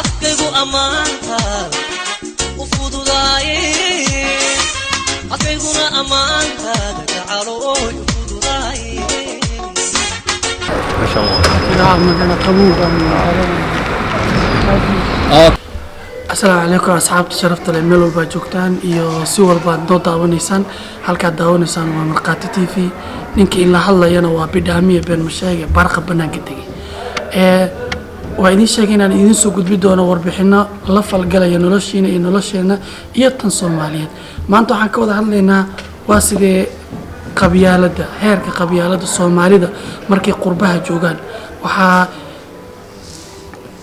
Afkaygu ammaantaada u fududaaye, afkayguna ammaantaada gacalooy u fududaaye. Magala qabowga. Asalaamu calaykum, asxaabta sharafta leh, meel walbaad joogtaan iyo si walbaad noo daawanaysaan. Halkaad daawanaysaan waa Markhaati TV. Ninka in la hadlayana waa Bidhaamiya Been Masheege Barqa banaanka tegey. Ee waa idiin sheegay inaan idiin soo gudbi doono warbixino la falgalaya noloshiina iyo nolosheenna iyo tan Soomaaliyeed. Maanta waxaan ka wada hadlaynaa waa sidee qabyaaladda, heerka qabyaaladda Soomaalida markay qurbaha joogaan. Waxaa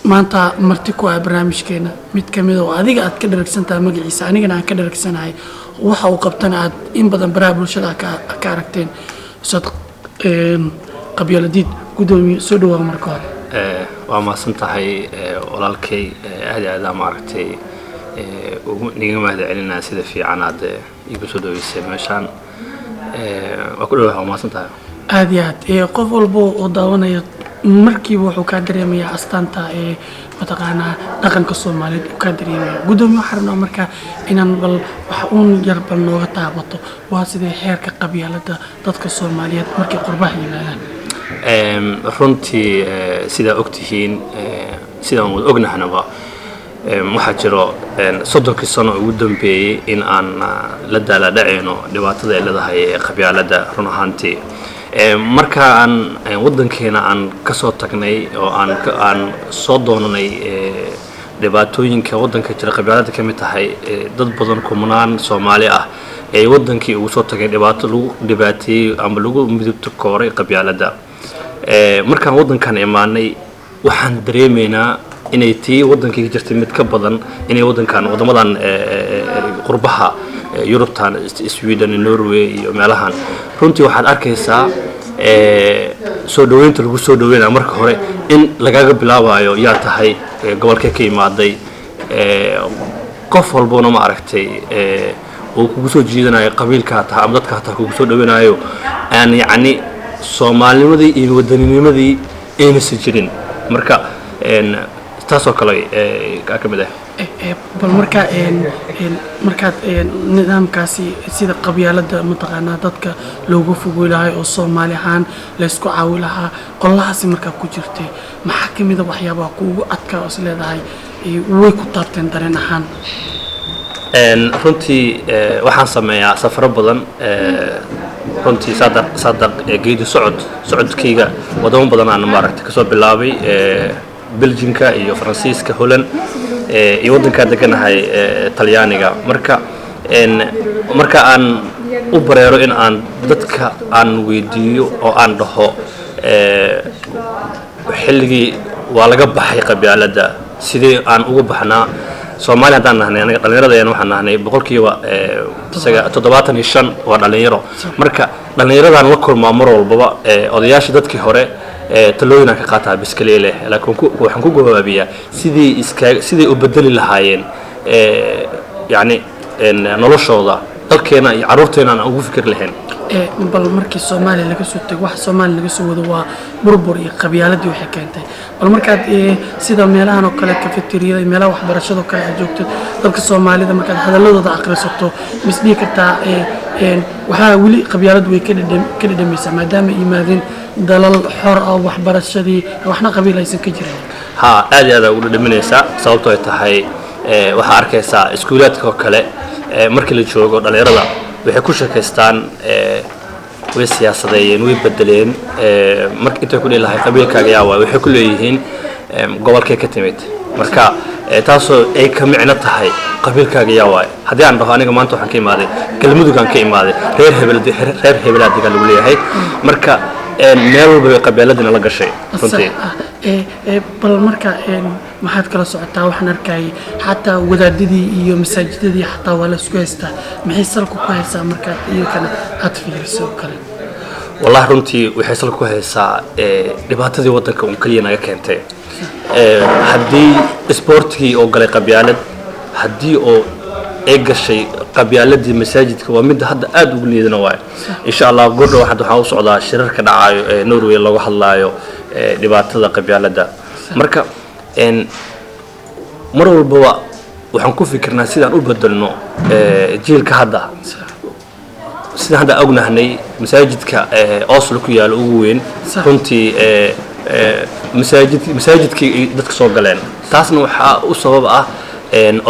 maanta marti ku ah barnaamijkeena mid ka mid oo adiga aad ka dharagsantahay magaciisa, anigana aan ka dharagsanahay waxa uu qabtana aad in badan baraha bulshada ka aragteen, Ustaad Qabyaaladiid. Gudoomiye, soo dhawaa marka hore. Waa mahadsan tahay, walaalkay. Aad iyo aad maaragtay ugu niga mahad celinaya sida fiican aad igu soo dhaweysay meeshaan. Waa ku dhawaha, waa mahadsan tahay. Aad iyo aad. Qof walba oo daawanaya markiiba wuxuu kaa dareemayaa astaanta ee mataqaanaa dhaqanka Soomaaliyeed uu kaa dareemaya. Gudoomiye, waxaan rabnaa marka inaan bal wax uun yar bal nooga taabato waa sidee heerka qabyaaladda dadka Soomaaliyeed markay qurbaha yimaadaan. Runtii, sidaa ogtihiin, sidaan wada ognahnaba, waxaa jiro 30kii sano ugu dambeeyey in aan la daaladhacayno dhibaatada ay leedahay ee qabyaaladda. Run ahaantii, marka aan waddankeena aan kasoo tagnay oo aan soo doonanay dhibaatooyinka waddanka jira, qabyaaladda ka mid tahay, dad badan, kumanaan Soomaali ah ay waddankii ugu soo tageen dhibaato lagu dhibaateeyey ama lagu midabto kooray qabyaaladda. Markaan waddankan imaanay, waxaan dareemaynaa inay tii waddankii ka jirtay mid ka badan inay waddankan, waddamadan qurbaha, Yurubtan, Sweden, Norway iyo meelahan. Runtii waxaad arkaysaa soo dhaweynta lagu soo dhaweynaya marka hore in lagaga bilaabayo yaa tahay, gobolkee ka imaaday, qof walbona ma aragtay uu kugu soo jiidanayo qabiilkaa tahay ama dadkaa tahay kugu soo dhaweynayo, aan yacni Soomaalinimadii iyo wadaninimadii aynasa jirin. Marka taasoo kale ka mid ah. Bal marka markaad nidaamkaasi sida qabyaaladda mataqaanaa dadka looga fogey lahay oo Soomaali ahaan laysku caawi lahaa qolahaasi markaa ku jirtay, maxaa ka mid a waxyaabaha kuugu adkaa oo is leedahay way ku taabteen dareen ahaan? Runtii waxaan sameeyaa safaro badan. Runtii saadaq saadaq geedi socodkayga wadamo badan aan maaragtay kasoo bilaabay, Belgiumka iyo Faransiiska, Holland iyo waddankaa deganahay, Talyaaniga. Marka marka aan u bareero in aan dadka aan weydiiyo oo aan dhaho xilligii waa laga baxay qabyaaladda, sidee aan uga baxnaa Soomaaliya haddaan nahnay anaga dhallinyarada ayaan waxaan nahnay boqolkiiba 75 waa dhallinyaro. Marka dhallinyaradaan la kulmaa mar walbaba, odayaasha dadkii hore talooyinaan ka qaataa biskaliye leh, laakiin waxaan ku gabaabiyaa sidii iska siday u bedeli lahaayeen yacni noloshooda, dalkeena iyo carruurteena aan ugu fikir lahayn. Bal markii Soomaaliya laga soo tago, waxa Soomaaliya laga soo wado waa burbur iyo qabyaaladii waxay keentay. Bal markaad sida meelahan oo kale, cafeteriyada iyo meelaha waxbarashada oo kale aad joogto, dadka Soomaalida markaad hadaladooda akhrisato, mis dhihi kartaa waxaa weli qabyaaladu way ka dhadhamaysaa maadaama ay yimaadeen dalal xor ah, waxbarashadii waxna qabiil aysan ka jirin? Ha, aad iyo aad ugu dhadhaminaysaa, sababtoo ay tahay waxaa arkaysaa iskuulaadka oo kale markii la joogo dhalinyarada waxay ku sheekaystaan, way siyaasadeeyeen, way bedeleen. Marka intay ku dhihi lahay qabiilkaaga yaa waay, waxay ku leeyihiin gobolkee ka timid. Marka taasoo ay ka micno tahay qabiilkaaga yaa waay. Haddii aan dhaho aniga maanta waxaan ka imaaday Galmudugaan ka imaaday, reer hebel, reer hebelaa degaa lagu leeyahay. Marka meel walba bay qabiiladina la gashay runtii. Sax ah. Bal marka maxaad kala socotaa? Waxaan arkayay xataa wadaadadii iyo masaajidadii xataa waa la isku haystaa. Maxay salku ku haysaa markaad iyakana aad fiiriso oo kale? Wallahi runtii waxay salka ku haysaa dhibaatadii waddanka un keliya naga keentay. Haddii isboortigii oo galay qabyaalad, haddii oo ay gashay qabyaaladii masaajidka, waa midda hadda aada ugu liidana waayo. Insha Allah goordhow hadda waxaan u socdaa shirarka dhacaayo ee Norway looga hadlaayo dhibaatada qabyaaladda. Marka Mar walbaba waxaan ku fikirnaa sidaan u bedelno jiilka hadda. Sidaan hadda ognahnay, masaajidka Oslo ku yaalo ugu weyn, runtii masaajidkii ay dadka soo galeen, taasna waxaa u sabab ah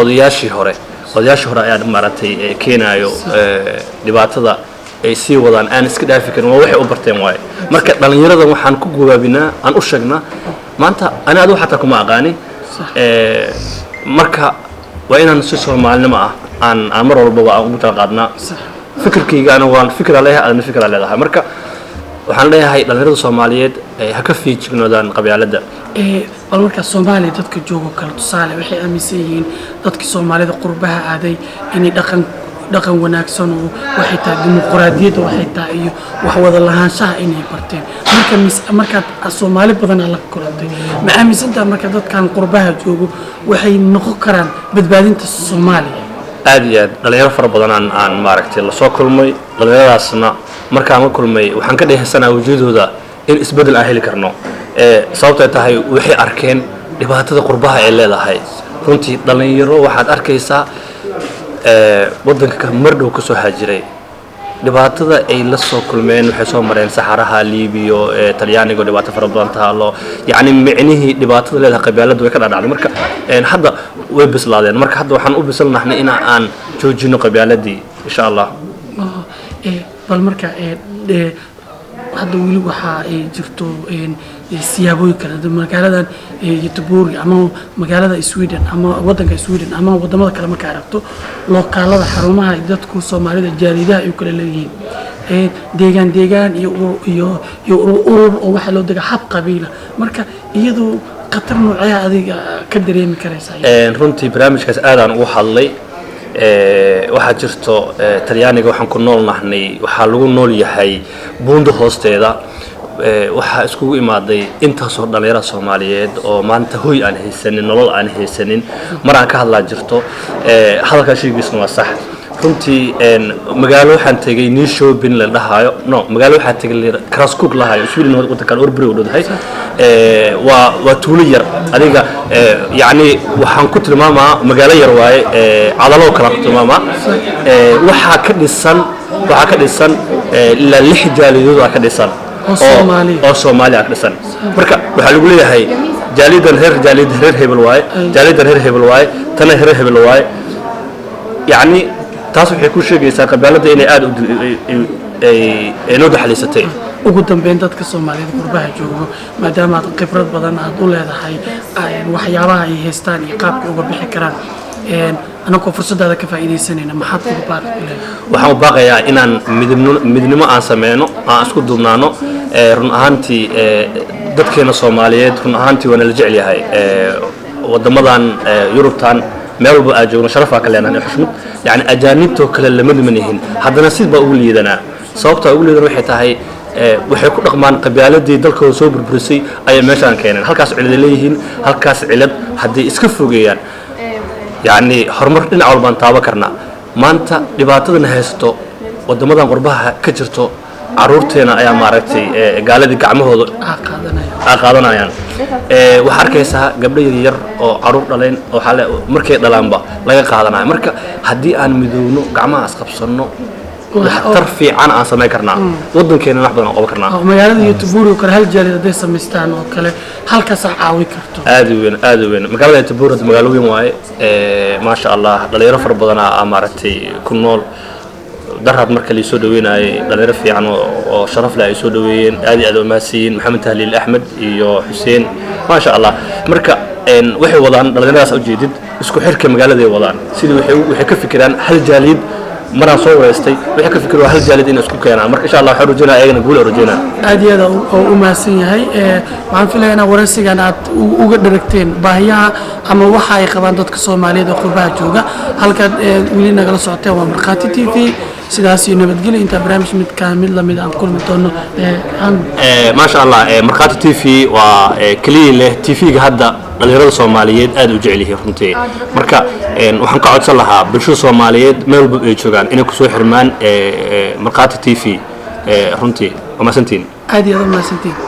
odayaashii hore. Odayaashii hore ayaa maaragtay keenaayo dhibaatada ay sii wadaan, aan iska dhaafi karin, waa waxay u barteen waaye. Marka dhallinyarada waxaan ku gubaabinaa, aan u sheegnaa, maanta ani adigu xataa kuma aqaani. Marka waa inaan si Soomaalinimo ah aan mar walbaba aan ugu tala qaadnaa. Fikirkayga ana waan fikraa leeyahay, adna fikraa leedahay. Marka waxaan leeyahay dhallinyarada Soomaaliyeed ha ka feejignoodaan qabyaaladda. Bal markaa Soomaaliya dadka joogo kale, tusaale, waxay aaminsan yihiin dadkii Soomaalida qurbaha aaday inay dhaqan wanaagsan oo waxay tahay dimuqraadiyadda, waxay tahay iyo wax wada lahaanshaha inay barteen. Marka markaad Soomaali badan la kulantay, ma aaminsantaha marka dadkan qurbaha joogo waxay noqon karaan badbaadinta Soomaaliya? Aad iyo aad. Dhalinyaro fara badan aan maaragtay lasoo kulmay. Dhalinyaradaasna markaan la kulmay, waxaan ka dheehsanaa wejiyadooda in isbeddel aan heli karno. Sababtay tahay, waxay arkeen dhibaatada qurbaha ay leedahay. Runtii dhalinyaro waxaad arkaysaa waddanka mar dhow kasoo haajiray, dhibaatada ay la soo kulmeen. Waxay soo mareen saxaraha Liibiyo, ee Talyaaniga oo dhibaato fara badan taalo. Yacni micnihii dhibaatada leedahay qabyaaladda way ka dhadhacday. Marka hadda way bislaadeen. Marka hadda waxaan u bisilnahnay in aan joojino qabyaaladii, insha Allah. Bal marka hadda weli waxaa ay jirto siyaabooyin kale. Hadda magaaladan Göteborg ama magaalada Sweden ama wadanka Sweden ama wadamada kale marka aragto lokaalada, xarumaha ay dadku Soomaalida jaalidaha ay u kala leeyihiin, deegaan deegaan iyo iyo urur urur oo waxaa loo dega hab qabiila. Marka iyadoo khatar noocee adiga ka dareemi karaysaa? Runtii barnaamijkaas aadaan ugu hadlay. Waxaa jirto Talyaaniga waxaan ku nool nahnay, waxaa lagu nool yahay buundo hoosteeda. Waxaa iskugu imaaday intaasoo dhalinyarada Soomaaliyeed oo maanta hoy aan haysanin, nolol aan haysanin. Mar aan ka hadlaa jirto, hadalkaa sheegiisna waa sax runtii. Magaalo waxaan tegay Nyköping la dhahayo, no, magaalo waxaan tegay Karlskoga lahayo, Sweden, wadankan Örebro u dhowdahay. Waa tuulo yar adiga, yacni waxaan ku tilmaamaa magaalo yar waaye, Cadaloo kale aan ku tilmaamaa. Waxaa ka dhisan ilaa lix jaaliyadood aa ka dhisan. Oo Soomaali. Oo Soomaali aa ka dhisan. Marka waxaa lagu leeyahay jaaliyadan reer, jaaliyada reer hebel waaye, jaaliyadan reer hebel waaye, tana reer hebel waaye. Yacni taas waxay ku sheegaysaa qabyaaladda inay aada u ay noo daxaliisatay. Ugu dambeyn, dadka Soomaaliyeed qurbaha joogo, maadaama aad khibrad badan aad u leedahay waxyaabaha ay haystaan iyo qaabka uga bixi karaan, anagoo fursadaada ka faa'iidaysanayna, maxaad uga baaqi leedahay? Waxaan u baaqayaa inaan midnimo aan sameyno, aan isku duubnaano. Run ahaantii dadkeena Soomaaliyeed run ahaantii waa nala jecel yahay. Waddamadan Yurubtan meel walba aad joogno sharafaa ka leenahay, xushmad. Yani ajaanibtoo kale lama niman yihin, haddana sid baa ugu liidanaa. Sababtaa ugu liidan waxay tahay waxay ku dhaqmaan qabyaaladii dalkooda soo burburisay ayay meeshaan keeneen. Halkaas cilad leeyihiin, halkaas cilad hadday iska fogeeyaan, yacni horumar dhinac walbaan taaban karnaa. Maanta dhibaatadana haysato waddamadan qurbaha ka jirto, caruurteena ayaa maaragtay gaaladii gacmahooda aa qaadanaya. Aa qaadanayaan. Waxaa arkaysaa gabdho yaryar oo caruur dhaleen oo waxaa markay dhalaanba laga qaadanayo. Marka haddii aan midoowno, gacmaha isqabsanno, waxtar fiican aan samayn karnaa, waddankeena wax badan aan qaban karnaa. Oo magaalada Göteborg oo kale hal jaaliyad hadday samaystaan oo kale, halkaasaa caawi karto. Aad u weyn, aad u weyn. Magaalada Göteborg hadda magaalo weyn waaye. Maasha Allah, dhalinyaro fara badan aa maaragtay ku nool. Daraad marka laisoo dhaweynayay, dhalinyaro fiican oo sharaf leh ay soo dhaweeyeen. Aad iyo aad u mahadsiyiin Maxamed Tahliil Axmed iyo Xuseen, maasha Allah. Marka waxay wadaan dhalinyaradaas ujeedid isku xirka magaaladay wadaan. Sidii waxay ka fikiraan hal jaaliyad. Maraan soo wareystay, waxay ka fikiraan hal jaaliyad inay isku keenaan. Marka insha Allah waxaan rajeynaya ayagana guul aan rajeynaya. Aad iyo aad oo u mahadsan yahay. Waxaan filayaa inaad waraysigan aad uga dharagteen baahiyaha ama waxa ay qabaan dadka Soomaaliyeed ee qurbaha jooga. Halkaad weli nagala socoteen waa Markhaati TV. Sidaas iyo nabadgelyo, intaa barnaamij midkaan mid lamid aan kulmi doono. Maasha Allah, Markhaati TV waa keliya leh TV-ga hadda dhalinyarada Soomaaliyeed aad u jecel yihiin runtii. Marka waxaan ka codsan lahaa bulshada Soomaaliyeed meel walba ay joogaan inay kusoo xirmaan Markhaati TV. Runtii waa mahadsantihiin. Aad iyo aad u mahadsantiin.